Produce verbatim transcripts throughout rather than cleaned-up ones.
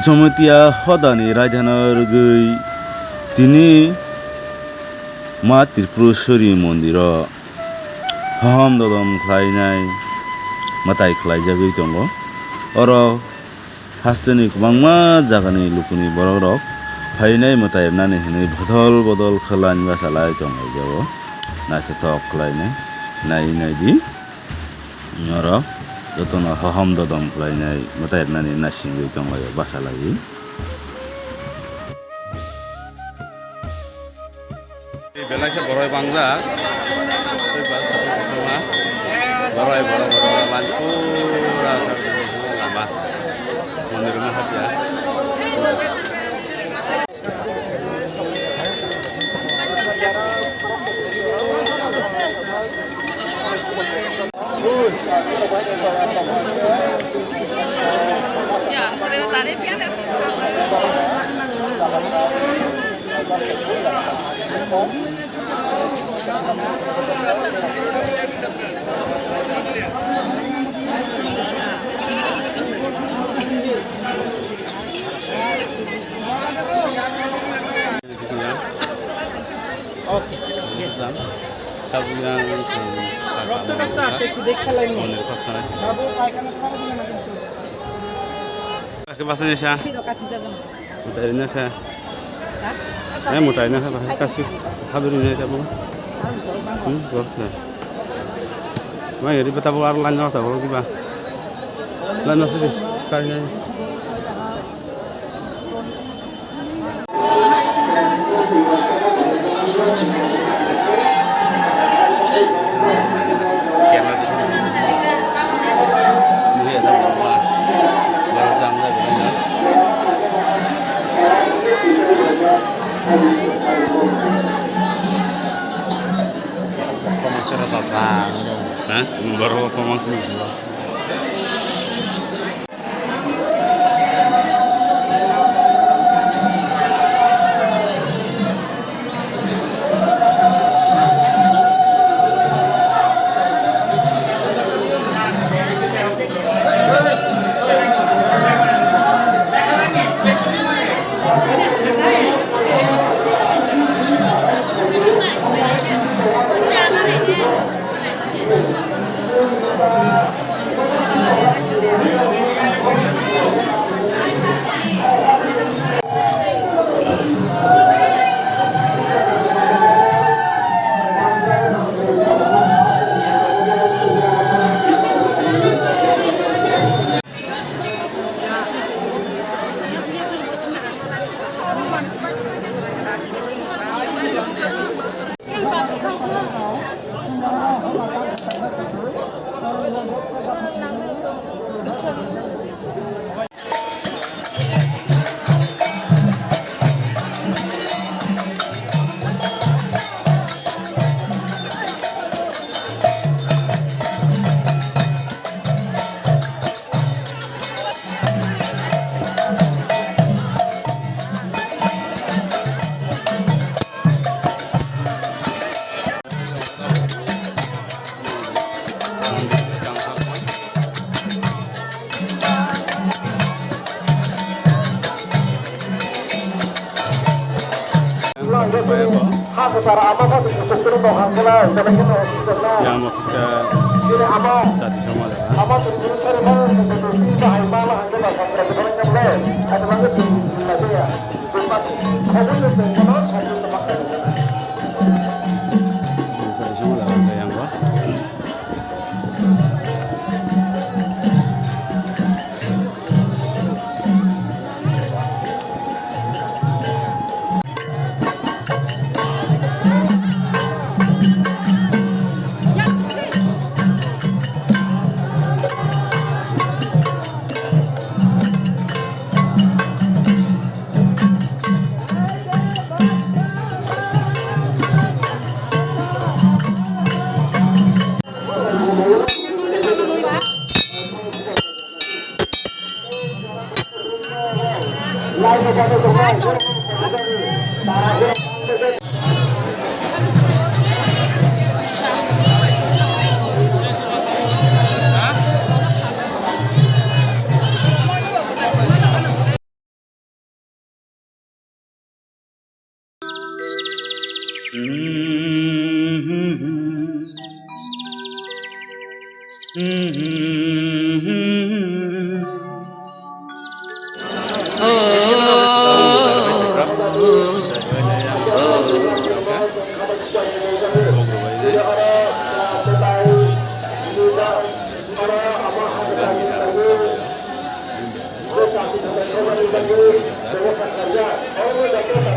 Jamatia hodani raidhano rwgwi tini Ma Tripureshwari mondiro hohom dodom khlainai mwtai khlaijagwi tongo. Oro hasteni kwbangma jagani lukuni borokrok phainai mwtai rwnani hwnwi bodol bodol khe line bachalai tonglaijao. Naithothok khlainai, naiwi naidi. Oro jotono hohom dodom khlainai mwtai rwnani nasingwi tonglaio, bachalaiwi. Belai khe borok bangjak. Tei bus kotorma. Borok, borok, borok, borok, man pura lama. Mondir ma hapya. Oke. Tabuk yang. Rokto rokto ase, ekku dekha lai mo. Mone kok sana. Babu, paikana khara dibe na kintu. Ake basa ni sa. Siro kathi jabo. Mutai na kha. Ha? Eh, mutai na kha, kasi. Habri na jabo. Hmm, bor na. Mai ri bata bo ar lan na sa bo kiba. Lan na sa di. Kari na. Ha? Borok bo kwbang sini. Yang maksudnya jati sama lah. Jati sama lah, yang apa?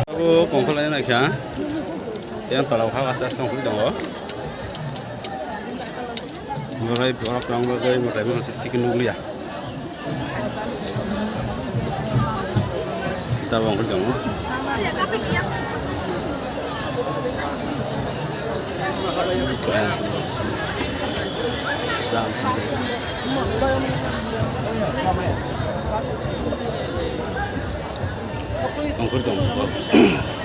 Abo kongkhol laina kha. Yang tola kha asa song khuli tongo. Morai borok rang bo gai motai mo chicken nuglia. Tabang khuli tongo. Ongkhor tongo.